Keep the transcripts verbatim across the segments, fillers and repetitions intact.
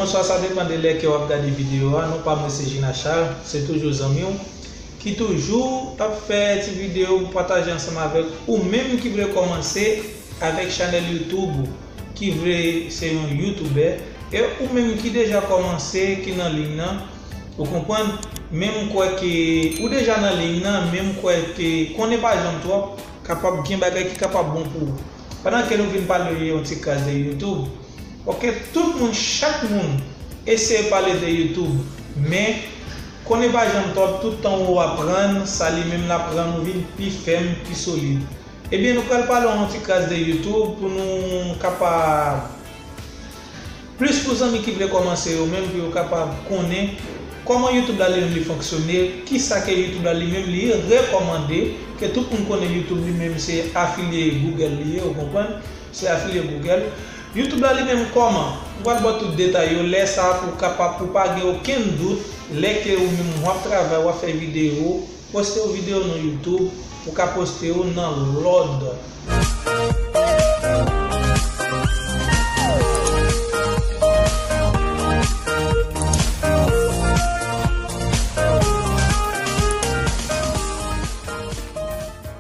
Bonswa, sa depann de lè ke w ap gade videyo a. Non pa mwen se Gina Charles, se toujou zanmi w ki toujou ap fè ti videyo pou pataje ansanm avèk ou menm ki vle kòmanse avèk chanèl YouTube ou, ki vle se yon youtubè, e ou menm ki deja kòmanse, ki nan liy nan, ou konprann, men m kwè ke ou deja nan liy nan, men m kwè ke konnen pa janm twòp, kapab gen bagay ki kapab bon pou ou. Pandan ke nou vin pale yon ti kras de YouTube, ok, tout moun, chak moun eseye pale de YouTube, men konnen pa janm twòp, tout tan ou aprann, sa li menm l ap rann ou vin pi fèm, pi solid. Ebyen, nou pral pale yon ti kras de YouTube pou nou kapab, plis pou zanmi ki vle kòmanse yo menm, pou yo kapab konnen kòman YouTube la li menm li fonksyone, kisa ke YouTube la li menm li rekòmande, ke tout moun konnen YouTube li menm se afilye Google li ye, ou konprann? Se afilye Google. YouTube la li menm kòman? M pral ba w tout detay yo, lè sa a pou w kapab, pou pa gen okenn dout, lè ke ou menm w ap travay, w ap fè videyo, poste yon videyo nan YouTube, ou ka poste yo nan lòd.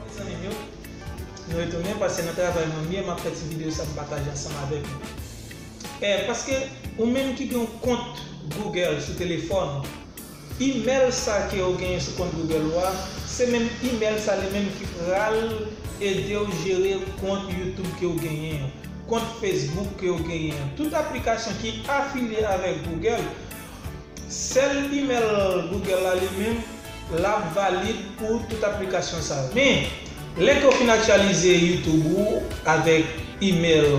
Mezanmi yo, nou retounen, paske nan travay mwen m ye, m ap fè ti videyo sa m pataje ansanm avèk nou. Eh, paske ou menm ki gen yon kont Google sou telefòn ou, imèl sa ke w genyen sou kont Google ou a, se menm imèl sa li menm ki pral ede w jere kont YouTube ke w genyen an, kont Facebook ke w genyen an. Tout aplikasyon ki afilye avèk Google, sèl imèl Google la li menm, l ap valid pou tout aplikasyon sa yo. Men, lè ke w fin aktyalize YouTube ou avèk imèl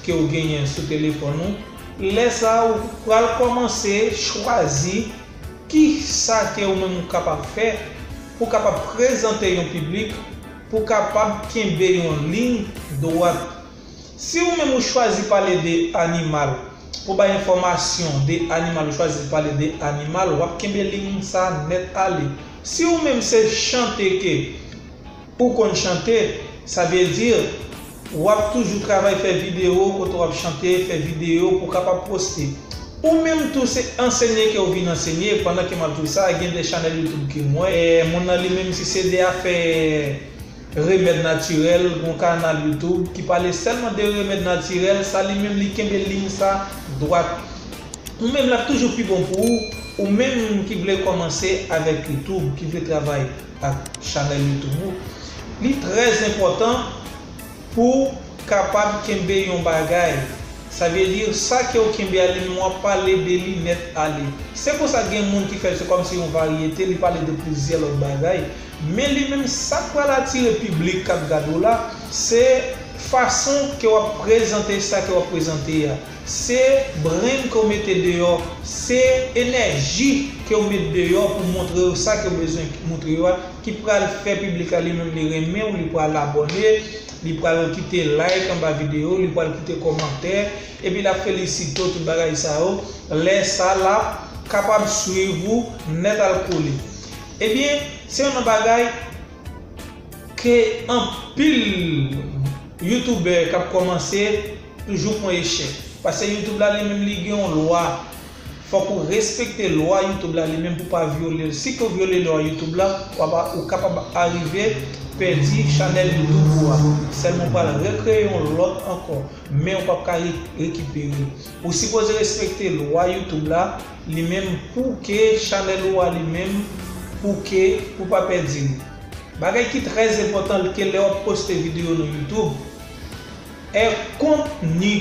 ke w genyen sou telefòn ou, lè sa a ou pral kòmanse chwazi kisa ke ou menm ou kapab fè pou kapab prezante yon piblik, pou kapab kenbe yon liy dwat. Si ou menm ou chwazi pale de animal, pou bay enfòmasyon de animal, ou chwazi pale de animal, w ap kenbe liy sa nèt ale. Si ou menm se chante ke ou konn chante, sa vle di w ap toujou travay fè videyo kote w ap chante, fè videyo pou w kapab poste. Ou menm tou se ansenye ke w vin ansenye, pandan ke m ap di w sa, gen de chanèl YouTube ke m wè, e, moun nan li menm si se de afè remèd natirèl, gon kanal YouTube ki pale sèlman de remèd natirèl, sa li menm li kenbe liy sa dwat. Ou menm l ap toujou pi bon pou ou, ou menm ki vle kòmanse avèk YouTube, ki vle travay ak chanèl YouTube ou. Li trè enpòtan pou w kapab kenbe yon bagay. Sa vle di, sa ke w kenbe a li menm w ap pale de li nèt ale. Se konsa gen moun ki fè l, se kòmsi yon varyete, li pale de plizyè lòt bagay. Men li menm, sa k pral atire piblik k ap gade w la, se fason ke w ap prezante sa ke w ap prezante a. Se brain ke w mete deyò, se enèji ke w met deyò pou montre yo sa ke w bezwen montre yo a, ki pral fè piblik la li menm li renmen w, li pral abòne, li pral kite like anba videyo, li pral kite kòmantè, epi l ap felisite w, tout bagay sa yo. Lè sa l ap kapab swiv ou nèt al kole. Ebyen, se youn nan bagay ke anpil youtubè k ap kòmanse toujou pran echèk. Paske YouTube la li menm li gen yon lwa. Fòk ou respekte lwa YouTube la li menm pou pa vyole l. Si ke w vyole lwa YouTube la, w ap, ou kapab arive pèdi chanèl YouTube ou a. Sèlman w pral rekreye yon lòt ankò, men w p ap ka re-, rekipere l. Ou sipoze respekte lwa YouTube la li menm pou ke chanèl ou a li menm, pou ke, pou pa pèdi l. Bagay ki trè enpòtan ke lè w ap poste videyo nan YouTube, e kontni.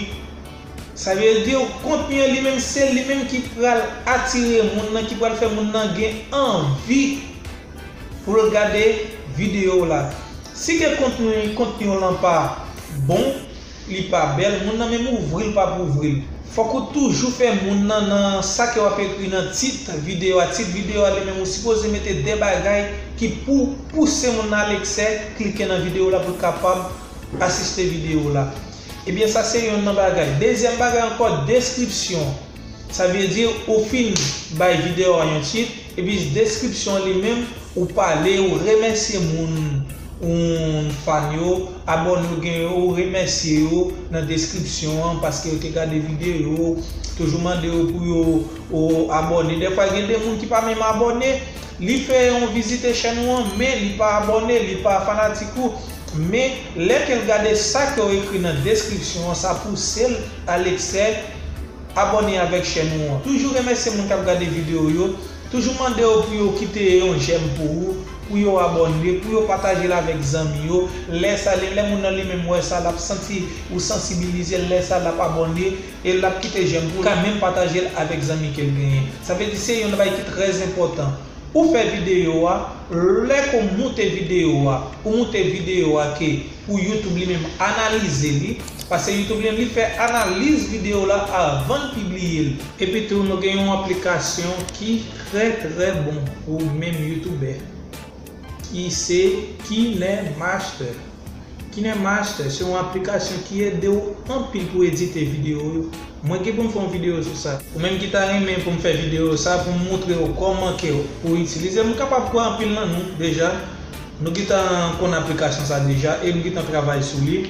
Sa vle di kontni an li menm, se li menm ki pral atire moun nan, ki pral fè moun nan gen anvi pou l gade videyo w la. Si ke kontni, kontni w lan pa bon, li pa bèl, moun nan menm ouvri l p ap ouvri l. Fòk ou toujou fè moun nan, nan sa ke w ap ekri nan tit videyo a. Tit videyo a li menm ou sipoze mete de bagay ki pou pouse moun nan a leksè klike nan videyo w la pou l kapab asiste videyo w la. Ebyen, sa se youn nan bagay. Dezyèm bagay ankò, deskripsyon. Sa vle di ou fin bay videyo a yon tit, epi deskripsyon an li menm, ou pale, ou remèsye moun, ou fan yo, abòne yo, gen yo, ou remèsye yo nan deskripsyon an paske yo te gade videyo, toujou mande yo pou yo ou abòne. Dèfwa gen de moun ki pa menm abòne, li fè yon vizite chèn ou an, men li pa abòne, li pa fanatik ou. Men lè ke l gade sa ke w ekri nan deskripsyon an, sa pouse l, Alexè, abòne avèk chèn ou an. Toujou remèsye moun k ap gade videyo yo. Toujou mande yo pou yo kite yon jèm pou ou, pou yo abòne, pou yo pataje l avèk zanmi yo. Lè sa, lè, lè moun nan li menm wè sa, l ap santi ou sansibilize l. Lè sa, l ap abòne e l ap kite jèm pou ou. Ou ka menm pataje l avèk zanmi ke l genyen. Sa vle di se yon bagay ki trè enpòtan. Ou fè videyo a, lè ke w moute videyo a, ou moute videyo a ke pou YouTube li menm analize li, paske YouTube li menm li fè analiz videyo la avan l pibliye l. Epi tou, nou gen yon aplikasyon ki trè, trè bon pou menm youtubè, ki se KineMaster. KineMaster se yon aplikasyon ki ede w anpil pou edite videyo yo. Mwen gen pou m fè yon videyo sou sa. Ou menm ki ta renmen pou m fè videyo sa, pou m montre w kòman ke ou itilize l, m kapab kwè anpil nan nou deja. Nou gentan konn aplikasyon sa deja e nou gentan travay sou li.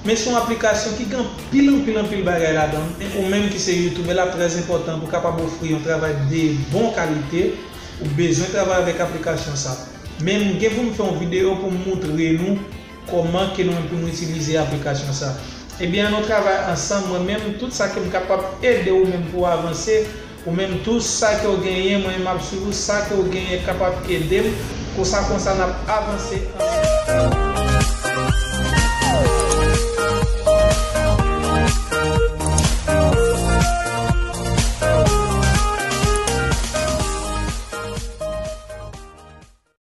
Men se yon aplikasyon ki gen anpil, anpil, anpil bagay ladan l. Men ou menm ki se youtubè, l ap trè enpòtan pou w kapab ofri yon travay de bon kalite. Ou bezwen travay avèk aplikasyon sa. Men m gen pou m fè yon videyo pou m montre nou kòman ke nou menm pou nou itilize aplikasyon sa. Ebyen, ann nou travay ansanm, mwen menm, tout sa ke m kapab ede ou menm pou w avanse, ou menm tou, sa ke w genyen, mwen menm m ap swiv ou, sa ke w genyen kapab ede m, konsa, konsa n ap avanse ansanm.